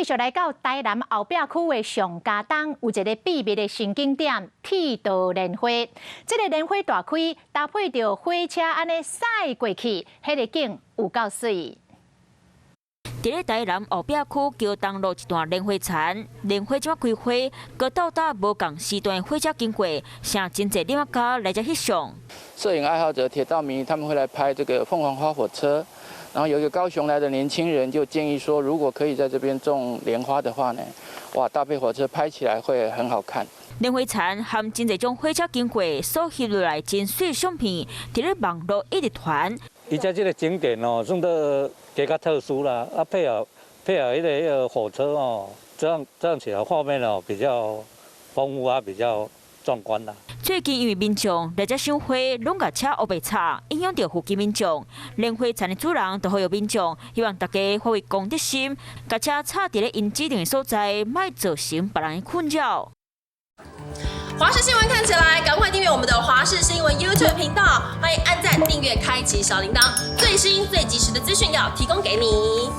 續來到台南後壁區的上家東，有一个秘密的新景點——鐵道蓮花。這个蓮花大開，搭配著火車按呢駛過去，彼个景有夠媠。佇咧台南後壁區橋東路一段蓮花田，蓮花這擺開花，閣到達無仝時段火車經過，成真濟囡仔家來遮翕相。攝影愛好者、鐵道迷他們會來拍這個鳳凰花火車，然後有一個高雄來的年輕人就建議說，如果可以在這邊種蓮花的話呢，哇，搭配火車拍起來會很好看。蓮花田含真濟種火車經過所翕落來真媠相片，佇咧網路一直傳。伊遮這个景點哦，算做比較特殊啦，啊配合彼个火車哦，這樣起來畫面哦比較豐富啊，比較壯觀啦。最近因為民眾來遮賞花，攏共車烏白插，影響著附近民眾。蓮花田的主人就呼籲民眾，希望大家發揮公德心，共車插佇咧𪜶指定的所在，莫造成別人的困擾。華視新聞看起來，趕快訂閱我們的華視新聞 YouTube 頻道，歡迎按讚、訂閱、開啟小鈴鐺，最新最及時的資訊要提供給你。